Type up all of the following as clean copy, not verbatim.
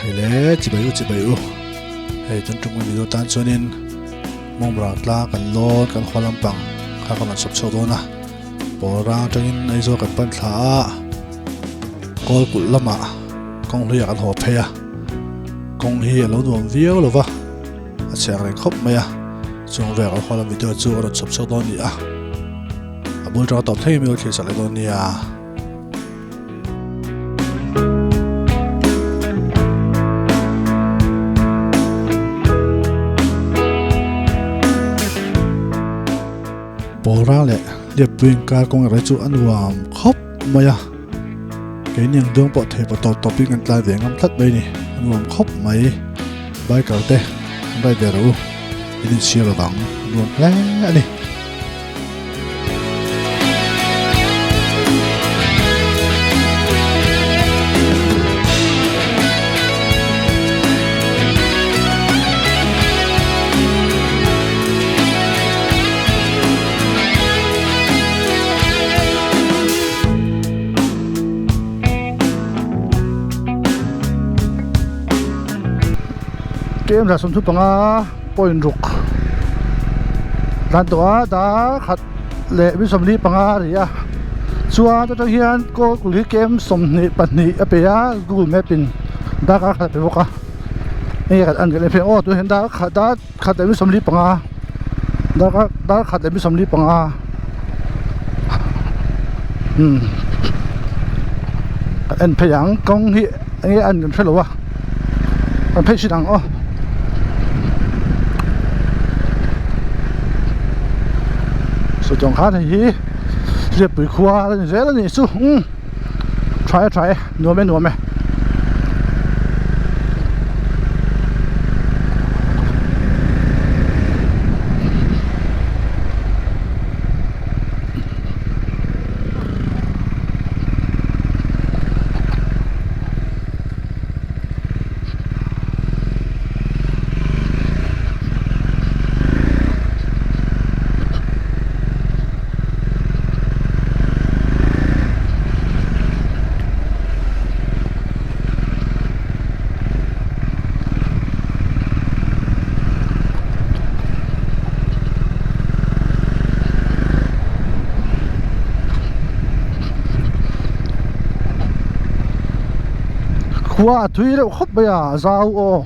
Hei le chibai u chibai u hei tun tum kan video tan chuanin mawngbrang tlang kan lawn kan haw lampang kha kan rawn chhawp chhuak dawn a pawl rang atangin Aizawl kan pan thla a kawl kulh lamah kawng hluiah kan haw phei a kawng hi a lo nuam viau lo va a chhiar reng khawp mai a chung vel kan haw lam video chu a rawn chhawp chhuak dawn a ni a a bul tang tawp thlengin min lo thlir sak leh dawn nia. Pawlrang leh Liapui inkar kawng erawh hi chu a nuam khawp mai a, keini ang duang pawh thei pawh tawp tawpin kan tlai ve ngam tlat mai a ni, a nuam khawp mai. Biker te an ride ve rawh u, in inchhir lovang, a nuam hle a ni. Tlem zah 35 point ruk tlan tawh a dar khat leh mi 45 a ri a chuan atang hian kawl kul hi kem 22 a pe a google map in darkar khat a pe bawk a hei kan en leh phei aw tunah hian dar khat dar khat leh mi 45 darkar dar khat leh mi 45 umm kan en phei ang kawng hi enge a en kan hrelo a kan phei chin ang aw. Saw khan hei hi Hliappui khua a ni zel a nih chu umm tha e tha e nuam e nuam e. Khua a tui reuh khawp mai a zau aw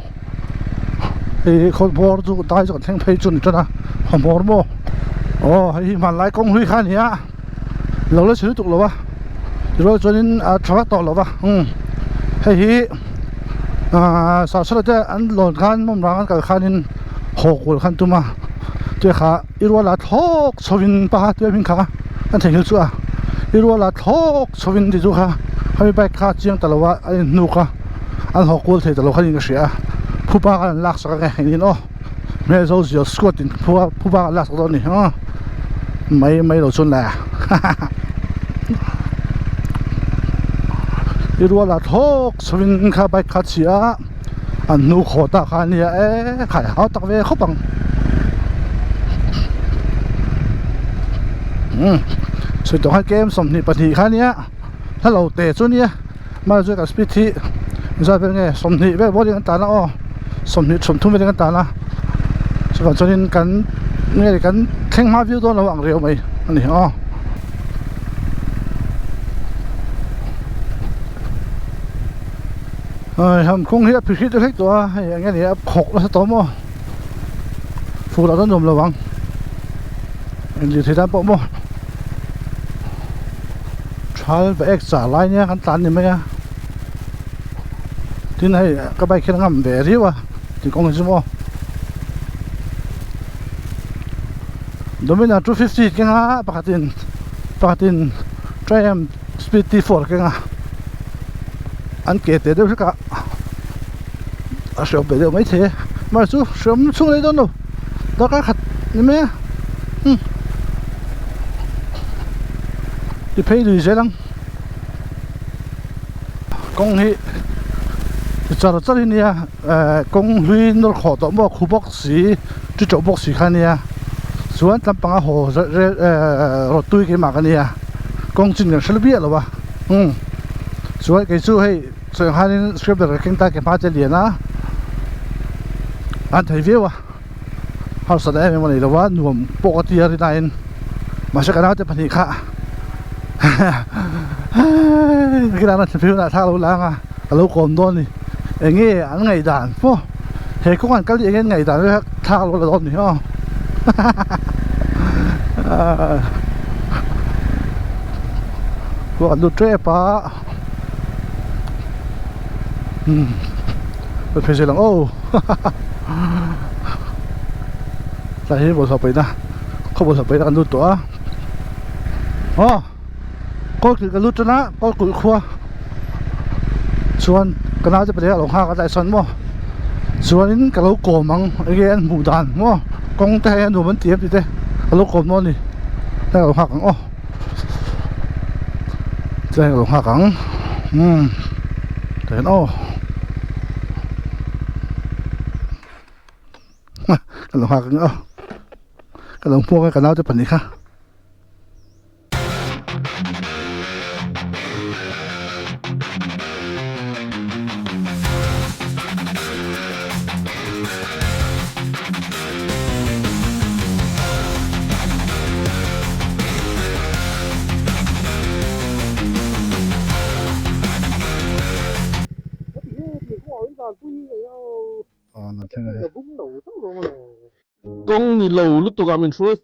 hei khaw bawr chu dai chu kan thleng phei chu a ni tan a khaw hmawr maw aw hei hi hmanlai kawng hlui kha a ni a lo la chhe lutuk lo a tirual chuanin a tha vak tawh lo va umm hei hi ahh sahsawla te an lawn khan hmun rang an kal khanin haw kual khan tum a chuai kha i rual a thlawk chho in paha tui a hming kha an theihnghilh chu a i rual a thlawk chho in ti chu kha khami bike kha a chiang ta lo a a inhnuk a an haw kual thei ta lo kha niin ka hria a phupa khan an lak sak ang e engtin aw hmel zo zial squad in phupa phupa an lak sak dawn a ni aw mai mai lo chuan le hahaha i rual a thlawk chho in kha bike kha a chhia a an hnu khawh tak kha ania e khai hau tak ve khawp ang umm sawi tawh khan kem 22 kha ania hla lo te chu ania mahse chu kan speed hi zat vel nge 20 vel bawr in kan tlan a aw 20 30 vel in kan tlan a chuvang chuanin kan nge kan thleng hma viau dawn lo ang riau mai ani aw. Hei kawng hi a phihrit deuh hlek tawh a hei eng nge ni a khawk nasa tawh maw fur ah chuan nuam lo ang engdir thei tan pawh maw thal va ek char lai nia kan tlan ni mai a tin hei ka bike hian a ngam ve riau a tih kawng hi chu maw Domina 250 kenga pakhatin pakhatin Triumph Speed T4 kenga an ke teh deuh hlek a a hreawm ve deuh maithei e mahse chu hreawm chhung leh dawn lo darkar khat ni mai a umm ti phei lui zel ang kawng hi char char hi nia ehh kawng hlui nawr khawh tawh maw khu bawk si chi teuh bawk si kha ania chuan tlampanga haw rel ehh rawt tui keimah ka nia kawng chin kan hre biah lo a umm. Chuan kei chu hei sawi ang khanin scrambler ka keng ta ke hma te lian a an thei viau a harsatna em em a nei lo a nuam pawh ka ti a rinaiin mahse ka naute pahnih kha nakinah an thla phei hunah thla a lo la ang a ka lo kawm dawn a ni eng nge an ngaihdan maw he kawng an kal hi eng nge an ngaihdan thla a lo la dawn a ni aw Ruah lut tep a umm ka phei zel ang aw tlai hi bawlhhlawh paihna khaw bawlhhlawh paihna kan lut tawh a aw kawlkulh ka lut tan a kawlkulh khua chuan ka naute pahnih a lo nghak a tlai sawn maw chuanin ka lo kawm ang enge an hmuh dan maw kawng te hei a nuam an ti em tih te ka lo kawm dawn a ni tlai ka lo nghak ang aw. Tlai ka lo nghak ang umm tihian aw ka lo nghak ang aw ka lo hmuak a ka naute pahnih kha. Kawng ni lo lutuk ah min hruai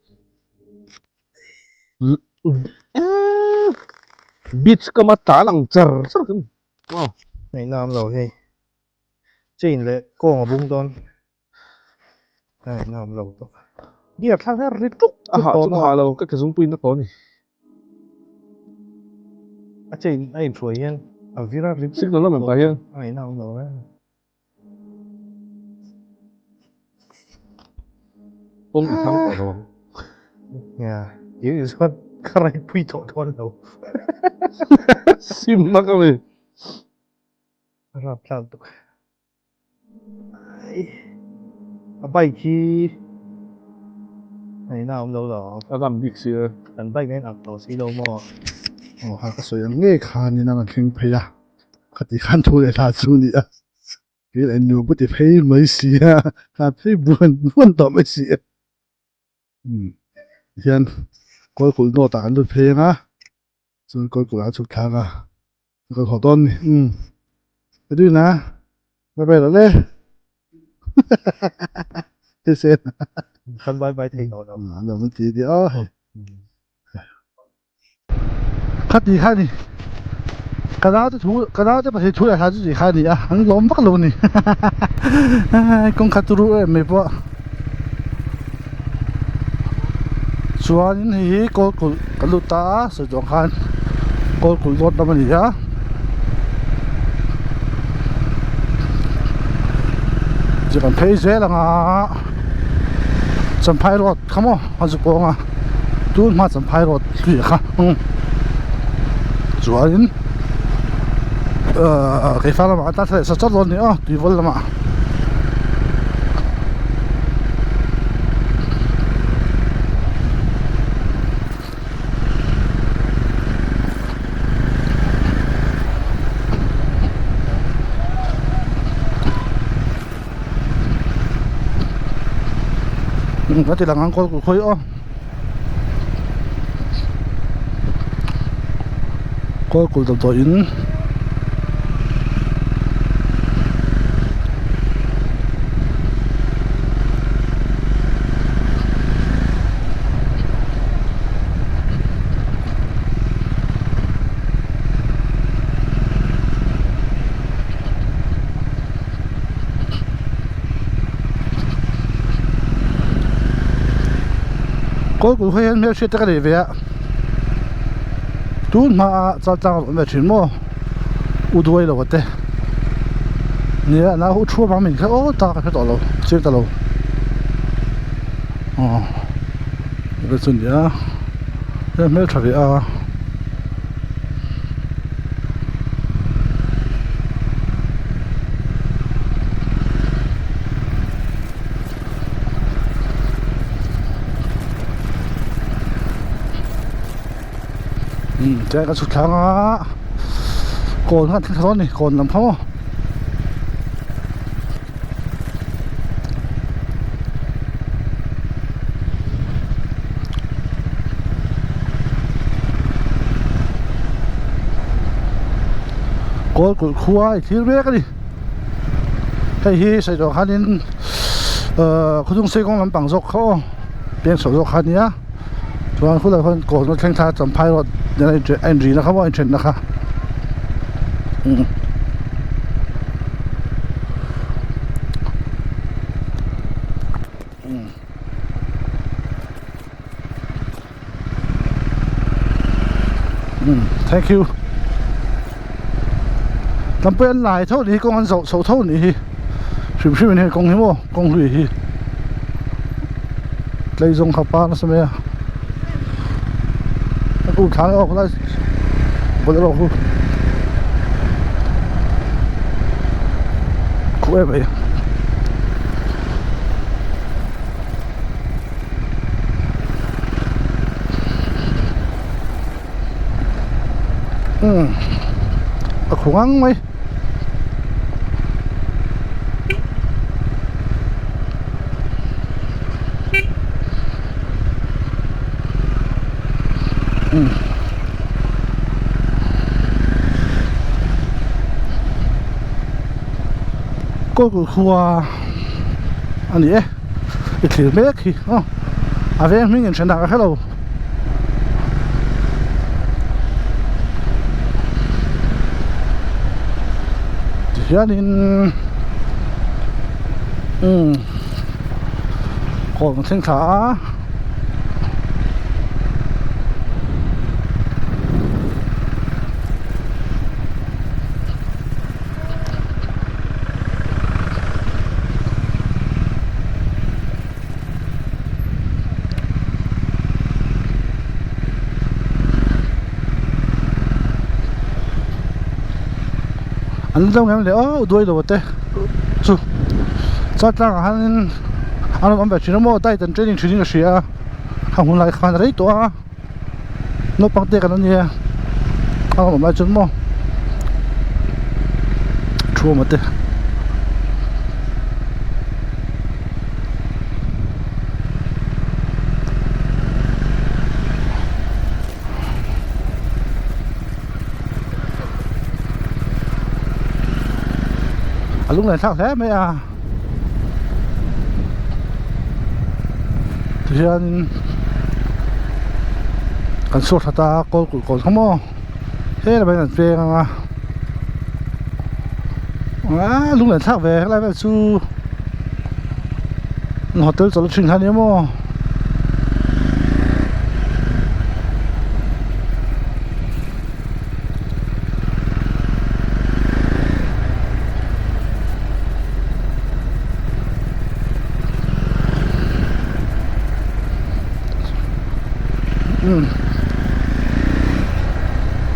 beach kama tlan ang char char kan Ngaihna awm lo hei chain leh kawng a bung dawn. Hei na awm lo tawh. Gear thlak hian ri tuk tuk tawh maw? A hah lo ka ke zungpui na tawh a ni. A chain a inhruai hian a vir a ri tuk Signal lam em tah hian. A ngaihna awm lo e. Kawng i thlang tawh lo ang. Nia, i chuan ka raipui tawh dawn lo. Sim na ka ni. A rapthlak tuk. A bike hi ngaihna a awm lo lo. A ram bik si e. Kan bike nen ang tawh si lo maw? Aw ha ka sawi ang ngei khanin a rawn thleng phei a, khati khan thu leh hla chu ni a, kei leh nu ka ti phei mai si a, hla phei buan buan tawh mai si a. Umm hian kawlkulh nawt ah kan lut phei ang a, chuan kawlkulh ah a chhuk thlak a, ka haw dawn a ni umm ka duin a bye bye lo le thisen kan bye bye thei tawh lo an lo ti a nia aw hei. Khati kha a ni ka naute thu ka naute pahnih thu leh hla chu tih kha a ni a an lawm vak lo a ni kawngkhat chu ruh em mai pawh chuanin hei hi kawlkulh kan lut ta a sawi tawh ang khan kawlkulh dawt lam a ni a. Kan phei zel ang a Champhai road kha maw a zu pawng a tun hma Champhai road hlui kha chuanin ahh keifa lamah a tla thla leh sawt sawt dawn a ni aw tuivawl lamah. Ka ti lang ang kawl kulh khawi aw kawl kulh damdawiin Kawlkulh hi hian hmelhriat te ka nei ve a tun hmaa chaltlang a rawn awm ve thin maw u duai lo te nia nau u thu avang min kha aw ta ka hre tawh lo chiang ta lo aw chu nia hmeltha ve a. Umm chuan ka chhuk thlang a Kawn kha an thleng thla dawn a ni kawn lam kha maw. Kawl kulh khua i thlir mek a ni hei hi sawi tawh khanin ahh khawchhung sei kawng lampang zawk kha aw peng chhoh zawk kha a nia chuan khulai khuan kawn a thleng thla a champhai road a inrina kha maw a inthenna kha umm. Thank you Tampui an lai tho ni hi kawng an zawh chho tho ni hi hrim hrim in hei kawng hi maw kawng hlui hi tlei zawng kha pa nasa mai a a kum thla leh awk lai bolero khu khuh em mai. Umm a khu ngang mai umm kawlkulh khua a ni e i thlir mek hi aw a veng hming in then dah ka hrelo tihianin umm kawn a thleng thla a. An lo ngem leh aw duai lo te chu chuan tlangah hianin an rawn awm ve thin a maw diet an training thin in ka hria a a hun lai khan a rei tawh a. Naupang te kan ania a awm lai chuan maw thu awm te a lunglen thlak hle mai a tihianin kan chhuak thla ta a kawl kulh kawl kha maw helai an peng ang a aaa lunglen thlak ve helai vel chu hotel chawlh thin kha nia maw.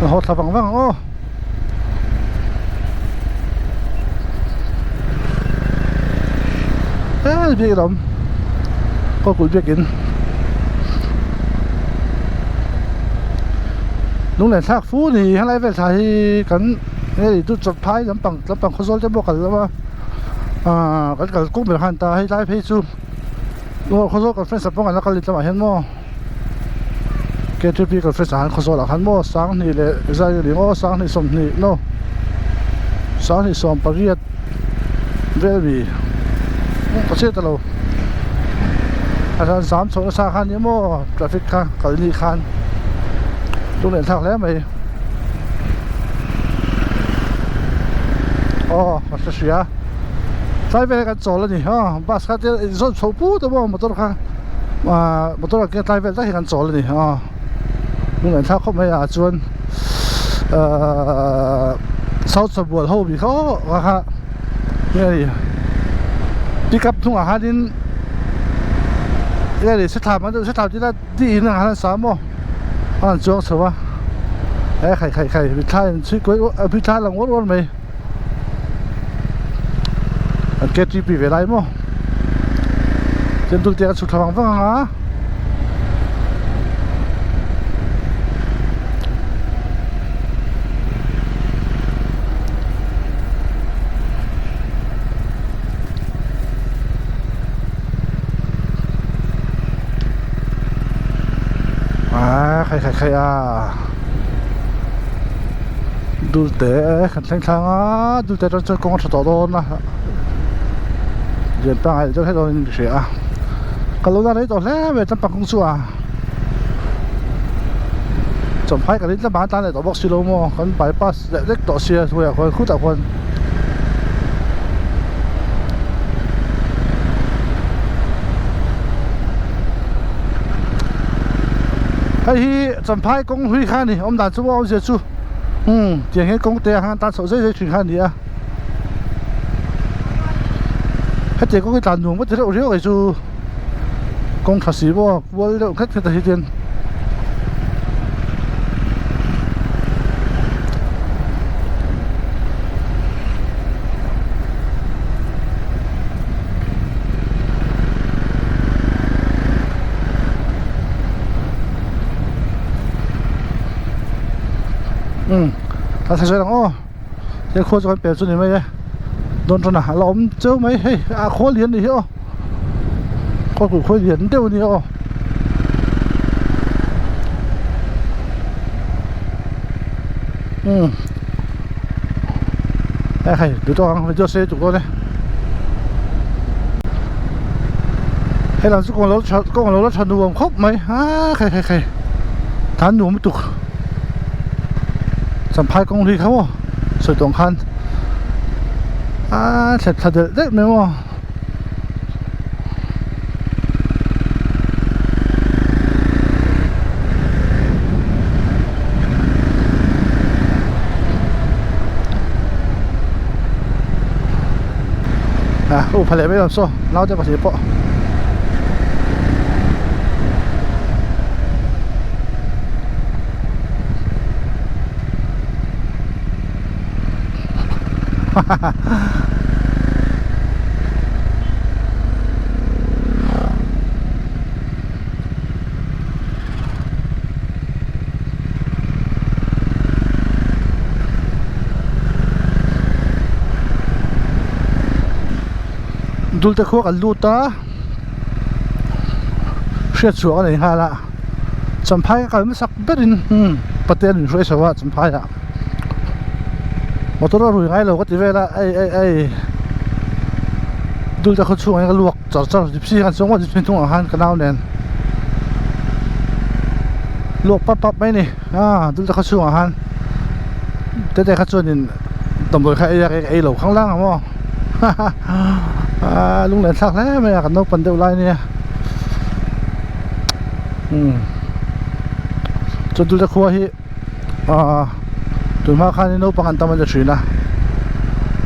A haw thla vang vang ang aw hei biak in a awm kaw kulh biak in. Lunglen thlak fu ni helai vel thla hi kan nge ni chu chawlhphai lampang lampang khawzawl te pawh kal lo a ahh kan kal kawng ber khan ta hei lai phei chu aw khawzawl conference ah pawh kan la kal tlem ah hian maw K T P conference ah khan khawzawl ah khan maw sanghnih leh zai ni aw sanghnih sawmhnih no sanghnih sawm pariat vel mi ka chhiat ta lo a zan zam chhoh nasa kha nia maw traffic kha kal ni khan lunglen thlak hle mai aw ka hre hria tlai vel kan chawl a ni aw bus kha te inzawn chho put a maw motor kha ah motor ah khian tlai vel tak hi kan chawl a ni aw lunglen thlak khawp mai ah chuan ahh south sabual ho mi kha aw kha kha nge ni pick up hnungah khanin nge ni sethlam an sethlam tih la di in ang khan an sa maw a han chuang chho a e khai khai khai mitthla in chhui kuai uar mitthla a lang uar uar mai an K T P ve lai maw chendul te an chhuk thla vang vang ang a. Khai khai khai a dulte kan thleng thlang a dulte atang chuan kawng a tha tawh dawn a lian pangai deuh hlek dawnin ka hria a ka lo la rei tawh hle mai tlampang kawng chu a chawmphai kan in tlama tan leh tawh bawk si lo maw kan bypass leh vek tawh sia hnuaiah khuan khutah khuan. Hei hi Champhai kawng hlui kha a ni awm dan chu maw awmzia chu umm tiang hian kawng te ah khan tan chhoh zai zai thin kha a ni a hetiang kawng hi tlan nuam ka ti reuh riau kei chu kawng tha si maw kual deuh khat khat a hi chuan. Umm a thla sawi ang aw he khua chu kan pel chu ni mai e dawn tan a la awm cheu mai hei a khawl lian a ni hi aw khawl kulh khawl lian deuh a ni aw. Umm e hei duh tawk ang video sei tuk dawn e helam chu kawng lo tha kawng lo la tha nuam khawp mai aa khai khai khai tan nuam lutuk champhai kawng hlui kha maw sawi tawng khan aa thlep thla delh delh mai maw. À u phải leh mai dawn saw naute pahnih pawh Dulte khua kan lut a hriat chhuah ka nei nghal a champhai ka kal hmasak berin patel min hruai chho a champhai ah. Motor a rui ngai lo ka ti vel a ei ei ei dul te khaw chhungah hian ka luak char char gypsy khan chuang gypsy hnungah khan ka nau nen luak pap pap mai a ni a dul te khaw chhungah khan tete kha chuanin damdawi kha ei a ei lo khang lang ang maw ha ha lunglen thlak hle mai a kan naupang deuh lai ania umm chuan dul te khua hi. Aaa tunhma khanin naupang an tam an la thin a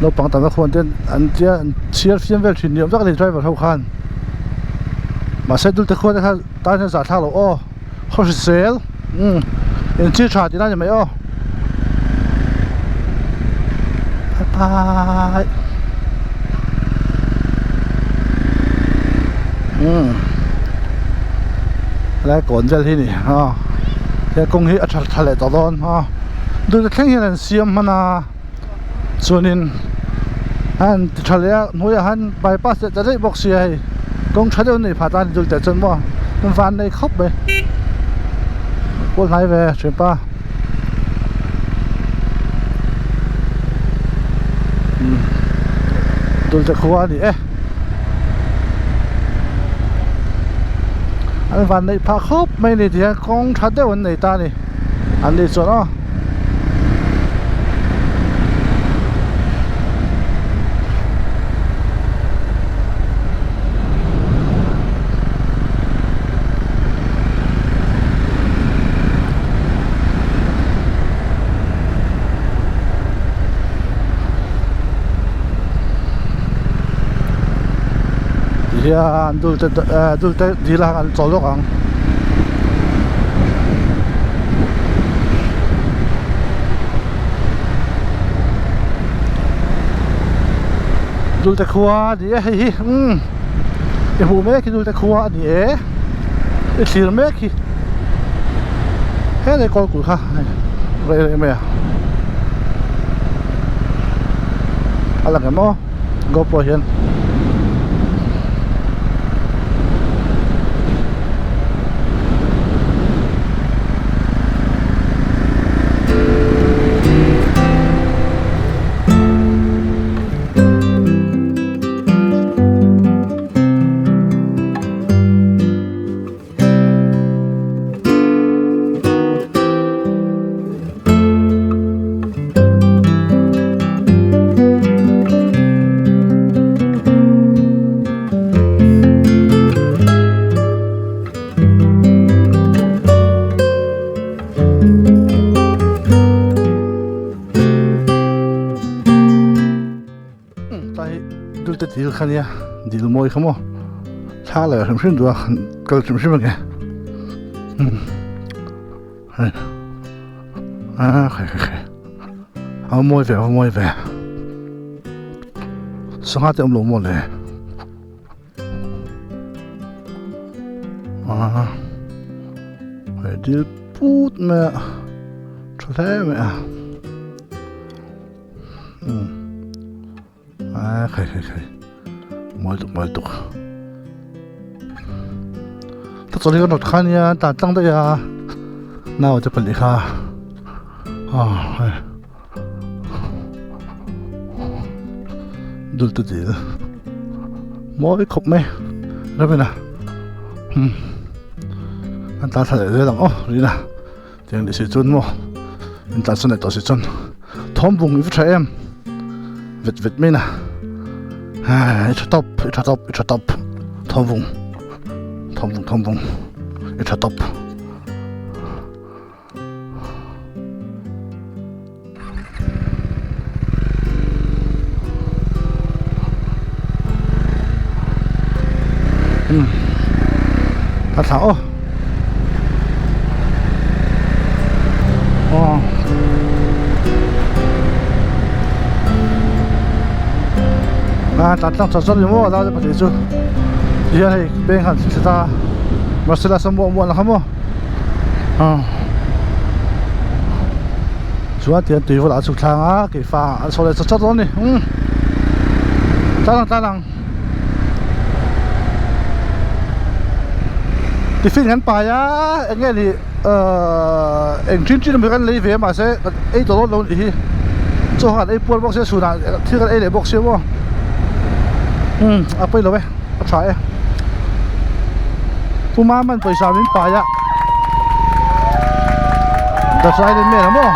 naupang tamna khuan te an tia an chhiar fiam vel thin ni awm tak a ni driver ho khan mahse dulte khuan te kha tan hian zahthlak loh aw khaw hrisel umm inchhir tha tihna a ni mai aw bye umm helai kawn vel hi a ni aw. He kawng hi a tha tha leh tawh dawn a dul thleng hian an siam hman a chuanin a han ti tha leh a hnuaiah hian bypass leh ta daih bawk sia hei kawng tha deuh a nei phah ta a ni dul teh chuan maw van nei khawp mai kual hnai ve thianpa dul te khua a ni e. An van neih phah khawp mai a ni tihian kawng tha deuh an nei ta a ni an ni chuan aw. Tihian dul te dul te dil a an chawl lawk ang. Dul te khua a ni e hei hi umm i hmuh mek hi dul te khua a ni e i thlir mek hi helai kawl kulh kha rei rei mai a a lang em aw GoPro hian. Dulte dil kha nia dil mawi kha maw thla leh hrim hrim duh a kal hrim hrim ange hei a khai khai khai a mawi ve a mawi ve sangha te awm lo maw le a hei dil put mai a tha hle mai a. A khai khai khai mawi tuk mawi tuk ta chawlh hi kan rawt kha nia tan tlang daih a nau te pahnih kha a hei dul te dil mawi khawp mai ravina um an tan thla leh zel ang aw rina. Tiang ni si chuan maw in tlansan leh tawh si chuan thawm vung i va tha em vet vet mai na i tha tawp i tha tawp i tha tawp thawm vung thawm vung thawm vung i tha tawp. A thla aw aw a tlan tlang chawt chawt ni maw a lai pahnih chu tihian hei beng han thli ta Marcellus a muah muah la kha maw aw chuan tihian tui bulah a chhuk thlang a keifa an sawi leh chawt chawt dawn a ni umm tlan ang tlan ang. Tiffin kan pai a eng nge ni ahh eng chin chin emaw kan lei ve a mahse kan ei tawh dawn lo a nih hi chaw kha kan ei puar bawk sia chhunah thil kan ei leh bawk sia maw umm a pawi lo e a tha e Pu Maman pawisa min pai a The Silent Man a maw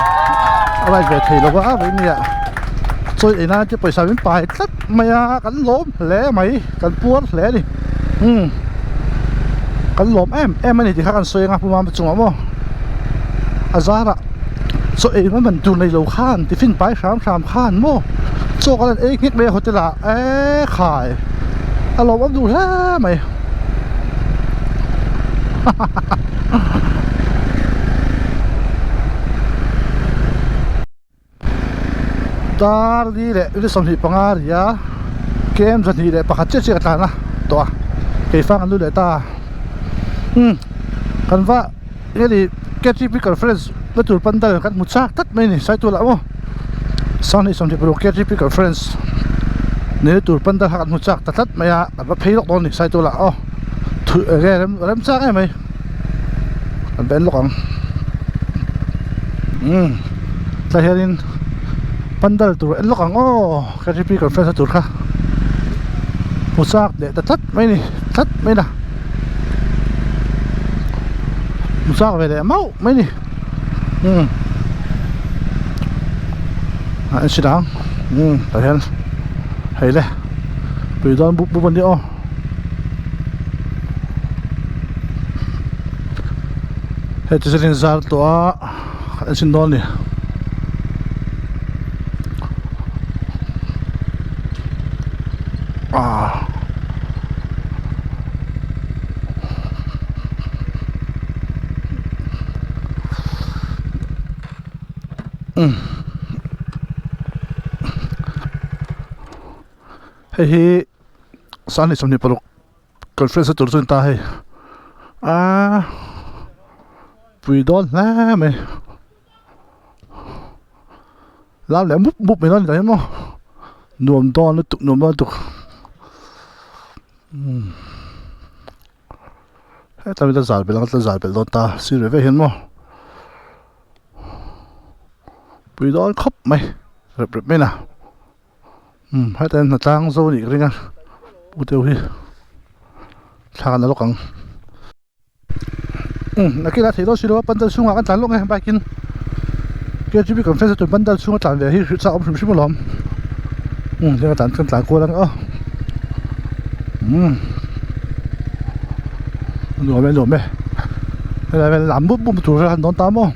a ride ve thei lo va vawinia chawi ei nan te pawisa min pai tlat. Mai a kan lawm hle mai kan puar hle a ni umm kan lawm em em a ni tih kha kan sawi anga pu mama chungah maw a zarah chaw ei man man tur nei lo khan tiffin pai hram hram khan maw chaw kan han ei nghek mai a hotel ah eee khai a lawmawm duh hle mai ha ha ha. Dar li leh ri 25 ri a kem 21 chiah chiah ka tlan a tawh a keifang an lu leh ta umm kan va eng nge ni ktp conference na tur pandal kan hmu chak tlat mai a ni saitual ah maw 2026 ktp conference nei tur pandal kha kan hmu chak ta tlat mai a kan va phei lawk dawn a ni saitual ah aw thu eng nge rem chak em mai. An pen lawk ang umm tlai hianin pandal tur en lawk ang aw ktp conference na tur kha hmu chak leh ta tlat mai a ni tlat mai a hmu chak ve leh mauh mai a ni umm a en si dang umm tah hian hei le tui dawn bup bup a ni aw. Hei chu chuanin zar tawh a an sin dawn a ni ah umm hei hi. 2026 conference tur chu a ni ta hei aaa pui dawn hle mai lam leh mup mup mai dawn a ni ta hi maw nuam dawn lutuk nuam dawn lutuk umm hetlai hi zal belh ang zal belh dawn ta sir ve ve hian maw pui dawn khawp mai rep rep mai na. Umm heta hian hnatlang zo anih ka ring a pu deuh hi thla kan la lawk ang umm nakinah theih dawn si lo a pandal chhungah kan tlan lawk nge bike in K G B conference a tun pandal chhunga tlan ve hi hrilh chak a awm hrim hrim alawm umm heng a tlan kan tlan kual ang aw umm nuam e nuam e helai vel lam bup bup tur an dawn ta maw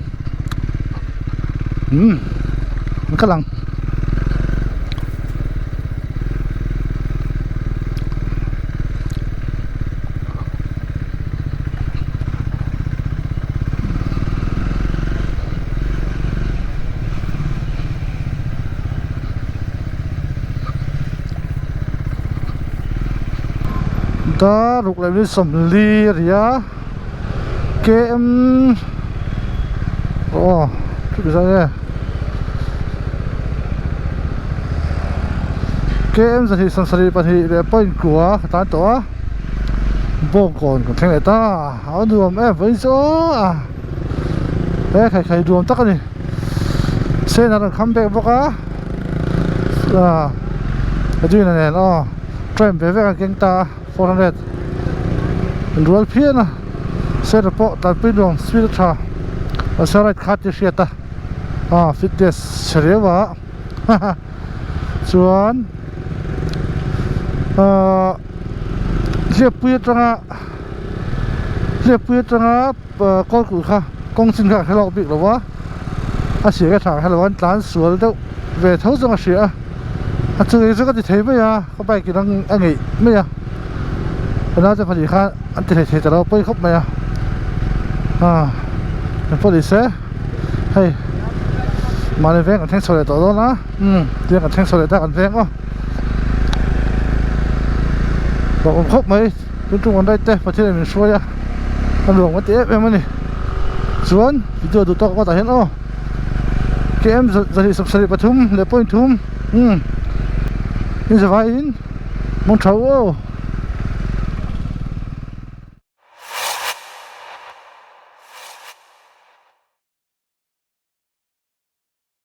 umm an kal ang. Dar ruk leh minute 40 a ri a km aw chu zat nge km 272 leh point kua ka tan tawh a bawngkawn kan thleng leh ta a nuam em vawiin chu aw a he khai khai nuam tak a ni sen a rawn kham bek bawk a ah Edwin a nen aw. Train ve vek a keng ta a 400 in rual phian a sir pawh tanpui nuam speed a tha mahse ride kha tih hriat a ah fitness chhe riau a haha chuan ahh hliappui atanga hliappui atanga kawlkulh kha kawng chin kha ka hre lawk bik lo a a sir ka tha ka hre lo a an tlan sual deuh ve tho zawng a hria a. A chu ei chu ka ti thei mai a ka bike in a ngeih mai a ka naute pahnih khan an ti thei thei ta lo pawi khawp mai a ah eng pawh ni se hei mahni veng kan thleng chho leh tawh dawn a umm tiang kan thleng chho leh ta kan veng aw hlauhawm khawp mai tun tum kan ride te Pathian in min hruai a a nuam ka ti em em a ni chuan video duh tawk ngawtah hian aw. Km 273 leh point thum umm in zavaiin hmang tha u aw.